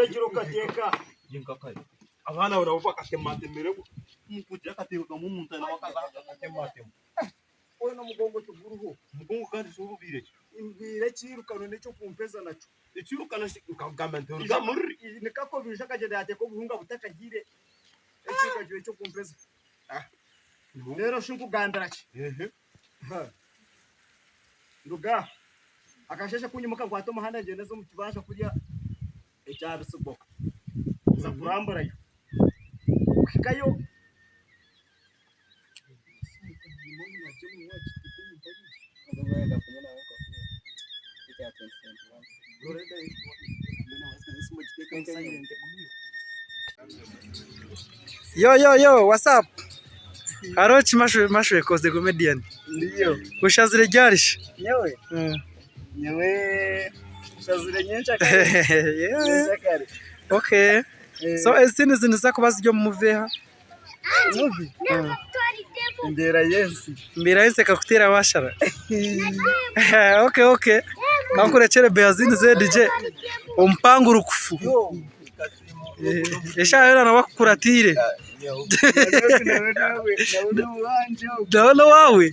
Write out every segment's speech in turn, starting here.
Ekiragiro kateeka. Abaana abo nabo bakatematemire omukugira akateebo kamwe omuntu nawe akaza akatematema. Hoona omugongo tiguriho. Omugongo kandi shi obubaire ki? Mbaire ekiirukano n'eky'okumpeza nakyo. Ekiirukano shi nkakugamba nti ruga omuri. Nikako baija akagyenda yaateeka obuhunga butakahiire. Ekiirukano kiba eky'okumpeza. Reero shi nkugambira ki? Nduga aha. Akasheeshe ku nyimuka nkwata omuhanda ngyenda nza omu kibanja kuriya ekya Bisigo. Nza kuramburayo. Kuhikayo. Yo yo yo what's up? Hariho ki Mashweko the comedian? Ndiyo. Oshazire ryari shi? Nyowe? Nyowe nshazire nyenkyakare. Nyenkyakare. Okay. So ezi niziza kuba ziri omu movie eha? Movie? Embeera y'ensi. Embeera y'ensi ekakuteera waashara? Okay okay. Kankurekyere Beazini ZJ omupangurukufu. Eshaaha yoona nawe akukuratiire. Nawe n'owaawe?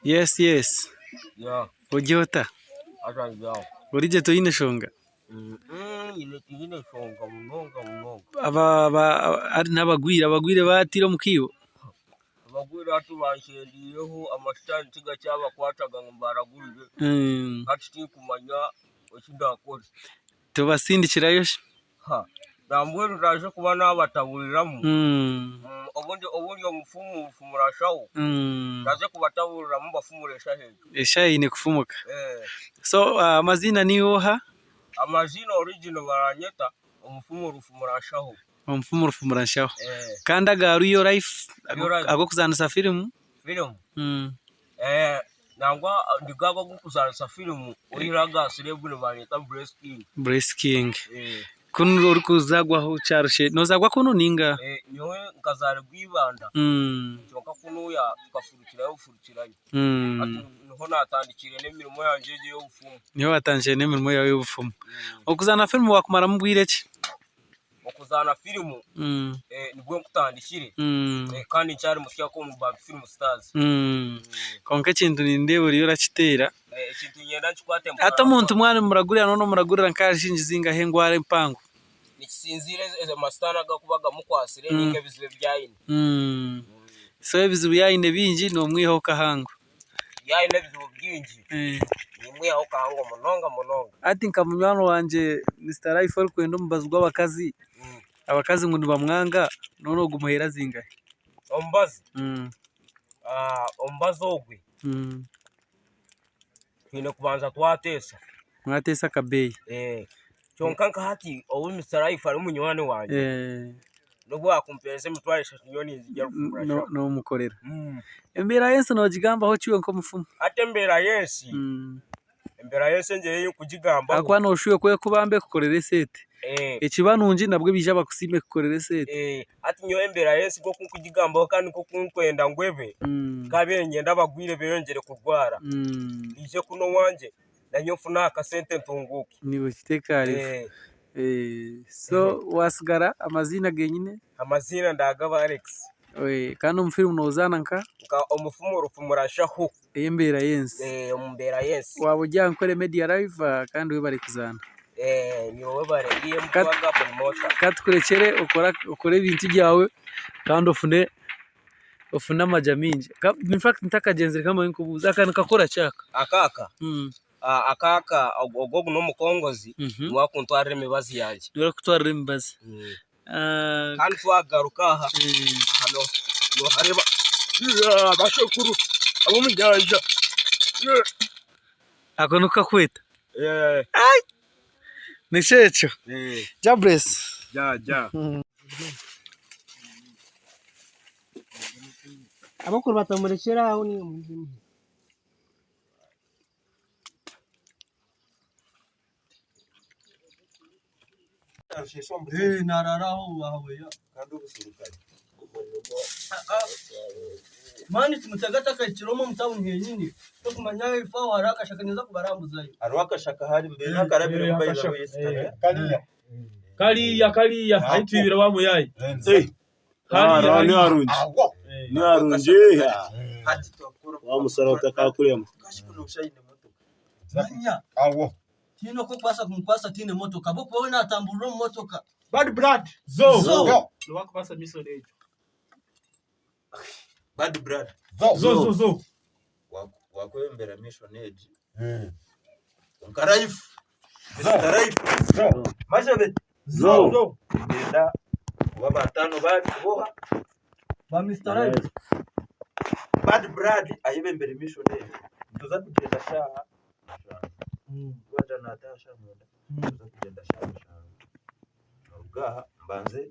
Yes yes ori ota? Ori gye toine nshonga? N'abagwire abagwire baatire omu kiibo? Abagwire hati banshendiireho amasitaani tigakyabakwataga ngu mbaragurire hati tinkumanya eki ndakore. Tobasindikirayo shi? Nambwenu ndaija kuba nabataburiramu obundi obundi omufumu nfumura shaho ndaija kubataburiramu mbafumure eshaho egyo. Eshaho eine kufumuka. So amaziina niiwe oha? Amaziina original baranyeta omufumu rufumura nshaho. Omufumu rufumura nshaho. Kandi aga real life ag'okuzaanisa firimu? Firimu? Nangwa ndi ago ag'okuzaanisa firimu oihireho aga serebu nibanyeta Bless King. Bless King. Kunu orikuzaarwaho kyarushe nozaarwa kunu ninga? Nyowe nkazaaribwa Ibanda kwonka kunuya tukafurukirayo bufurukirayo. Hati niho naatandikiire n'emirimo yangye egi ey'obufumu. Niho waatandikire n'emirimo yaawe ey'obufumu. Okuzaana firimu waakumaramu bwire ki? Okuzaana firimu nibwo nkutandikire kandi nkyari musya omu Bantu Film Stars. Kwonka ekintu nindeeba oriyo orakiteera. Ekintu niinyenda nkikwate mpora. Hati omuntu mwaba nimuragurira noona omuragurira nk'ahari shiringi zingahi engwara empango? Nikisinziira amasitaani agu arikuba gamukwatsire ninga ebizibu ebi aine. So ebizibu yaaba aine bingi nomwihaho kahango. Yaaba aine ebizibu bingi nimwihaho kahango munonga munonga. Hati nka munywani wangye Mister Life orikwenda omubazi gw'abakazi, abakazi ngu nibamwanga noona ogumuheera zingahi? Omubazi? Omubazi ogwe twine kubanza twateesa. Mwateesa akabeeyi? Kwonka nka hati obu Mister Life ari munywani wangye. N'obu waakumpeereza emitwaro eshatu nyowe ninzirya rufumura shaho. N'omukorera. Embeera y'ensi noogigambaho ki iwe nk'omufumu? Hati embeera y'ensi, embeera y'ensi engyeri ei ndikugigambaho. Ahakuba nooshuba ku erikubamba ekukorera esente. Ekiba nungi nabwo baija bakusiime ekukorere esente. Hati nyowe embeera y'ensi nk'oku ndikugigambaho kandi nk'oku ndikwenda ngu ebe, nkaabaire niinyenda abarwaire beeyongyere kurwara, baije kunu owangye nanye nfune aha kasente ntunguuke. Niiwe kiteekareho. So waatsigara amaziina genyine? Amaziina ndagaba Alex. Kandi omu firimu noozaana nka? Nka omufumu Rufumurashaho. Ey'embeera y'ensi. Omu mbeera y'ensi. Waaba ori aha Nkore Media Live kandi webare kuzaana. Niiwe webare EM Mutwaga Promoter. Ka tukurekyere okore ebintu byawe kandi ofune ofune amagye maingi. In fact ntakagyenzire ka mbanze nkubuuze aka nikakora ki aka? Aka aka? Aka aka ogu ogu n'omukongozi niwe arikuntwarira emibazi yangye. Niwe arikukutwarira emibazi. Kandi twagaruka aha aha nohareeba bashekuru ab'omu nyanja. Ako niko kakweta? Nikyo ekyo. Jah bless. Jah jah. Abakurubata murekyere aho naimwe. Kariya kariya ahi twibire wa muyaayi. Hariya Ni harungi ni harungi wa musara otakakurema. Tihaine oku orikubaasa kumukwasa ataine motoka ahabw'okuba we naatamburira omu motoka. Bad blood. Zo! Nibakubaasa mission egyo. Bad blood. Zo zo zo. Wakwebembera mission egi. Kwonka life. Mister life. Majabet. Zo. Niinyenda kuba batano barikuboha. Ba Mister Life. Bad blood ayebembere mission egi. Nituza kugyenda shaaha mushanju. Wagira naataaha shaaha mwenda. Nituza kugyenda shaaha mushanju. Naruga aha mbanze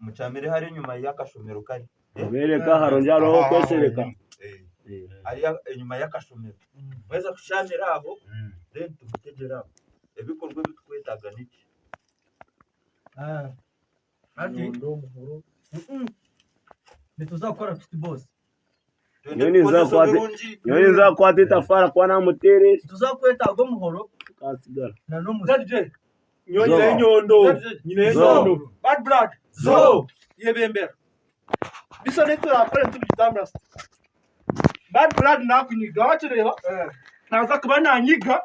mukyamire hariya enyima y'akashomero kari. Obeereka harungi hariho okweshereka. Hariya enyima y'akashomero. Mwaheza kushamira aho, then tumutegyere aho. Ebikorwa ebi turikwetaaga niki? Hati nituza kukora tuti bosi. Nyowe ninza kukwata itafaari kuba namuteera eki. Nituza kwetaaga omuhoro Akatsigara. n'omuzi. Nyowe nyineyo enyondo. Nyineyo enyondo. Bad blood. Zo. Yebembera. Biso niturakore nitubigitambura. Bad blood nakunyiga wakireeba? Naza kuba nanyiga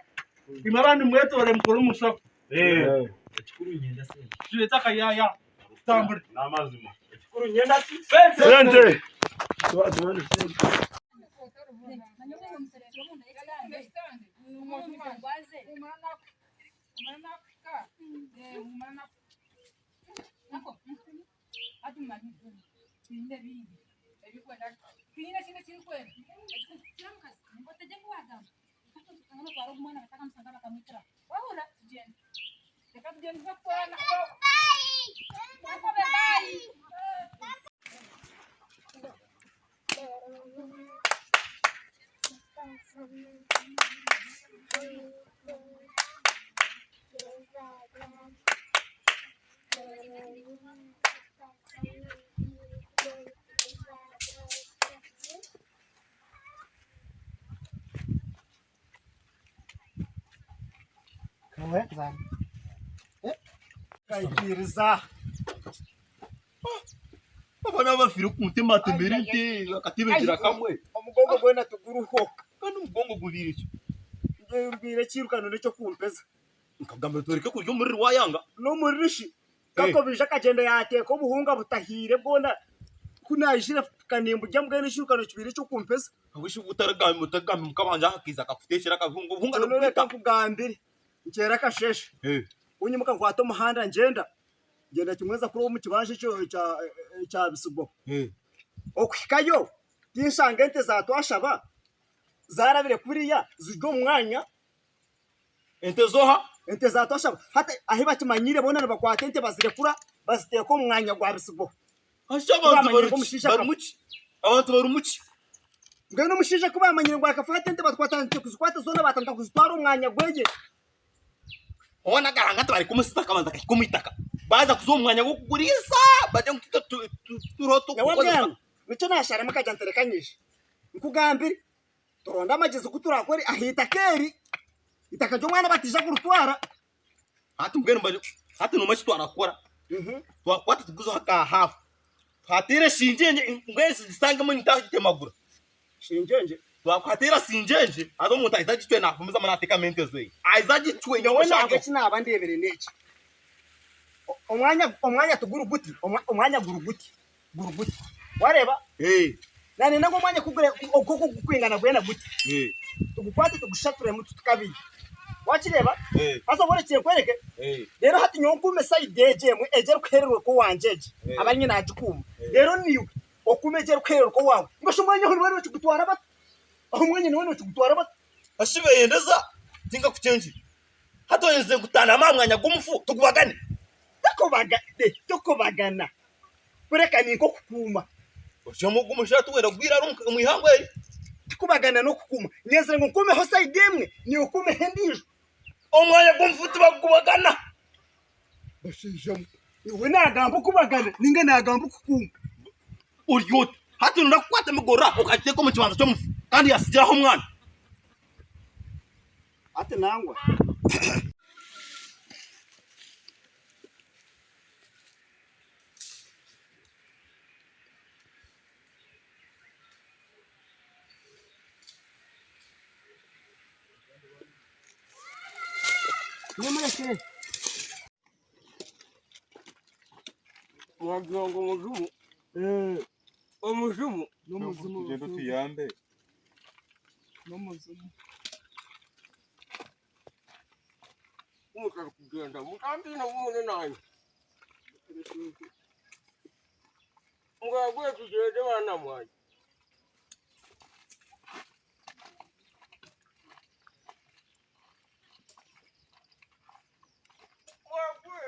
imwe abandi mwetoore mukore omushaho. Tureete akayaya tutambure. Sente. Kaikiriza. Aba n'abafiire okuntematema ente akatebe kamwe. Omugongo gwena tiguruho. Kandi omugongo gubaire ki? Mbaire ekiirukano n'eky'okumpeza. Nkakugambira tworeke kurya omuriro wayanga. N'omuriro shi? Kakobija akagyenda yaateeka obuhunga butahiire bwona ku naijire mpika nimburya mbwenu ekiirukano kibaire eky'okumpeza. Ahabw'enki otarigamba mukama wangye akaiza akakuteekyera akahunga obuhunga Mbwenu nibwita. reka nkugambire nkyere akasheeshe ku nyimuka nkwata omuhanda ngyenda, ngyenda kimwe nza kuraba omu kibanja ekyo ekya Bisigo. Okuhikayo tinshanga ente za twashaba zaarabire kuriya ziri omu mwanya. Ente z'oha? Ente za twashaba. Hati ahi bakimanyire boona nibakwata ente bazirekura. baziteeka omu mwanya gwa Bisigo. Hashi Ku abantu baamanyire bari ngu ki? omushaija Barimu akafa. ki? Abantu barimu ki? Mbwenu omushaija ku baamanyire ngu akafa hati ente batandikire kuzikwata zoona baatandika kuzitwara omu mwanya gweye. Hoona akaranga nti bari kumusisa akabanza akahika omu itaka. Baaza kuza omu mwanya gw'okuguriisa bagire ngu titwe turiho Nyowe turikukozesa. mbwenu nikyo naasharamu nkagira nti reka nyije nkugambire turonde amagyezi oku turakore aha itaka eri, itaka ry'omwana bataija kuritwara. Hati mbwenu hati noomanya eki twarakora? Twakwata tuguzeho aka haafu tuhateere shingyengye mbwenu zisangemu nitagitemagura. Shingyengye? Twakuhateera shingyengye haza omuntu aije agicwe naagumizamu naateekamu ente ze. Aije agicwe Nyowe nangwa eki naaba ndeebire n'eki, omwanya omwanya tiguri guti, omwanya guri guti, guri guti wareeba? Naanenda ngu omwanya ku oku gurikwingana gwena guti, tugukwate tugushaturemu tuti kabiri wakireeba? Haza obu orekire nkwereke, reero hati nyowe nkuume sayidi egi emwe egi erikuhererwa owangye egi abe ari nyowe naagikuuma, reero naiwe okuume egi erikuhererwa owaawe, mbwenu shi omwanya aho nibo nibakigutwara bata? Aho omwanya nibo nibakigutwara bata? Hashi beyendeza tinkakukyengire. Hati oyenzire kutandama aha mwanya gw'omufu tugubagane? Tokubagana kureka ni nk'okukuuma. Oshoma ogu omushaija tiwenda kugwira ari omu ihangwe eri. Tikubagana n'okukuuma. Nyenzire ngu nkuumeho sayidi emwe naiwe okuumeho endiijo. Omwanya gw'omufu tibagubagana. Bashaija mwe, iwe naagamba okubagana nainga naagamba okukuuma? Ori ota? Hati noyenda kukwata emigorora okagiteeka omu kibanja ky'omufu kandi yatsigiraho omwana? Hati nangwa. Wagira ngu omuzimu omuzimu N'omuzimu Tugende otuyambe. N'omuzimu. Mutari kugyenda mutantiina bumwe nanye. Mbwagwe tugyende baana mwanye. Mbwagwe.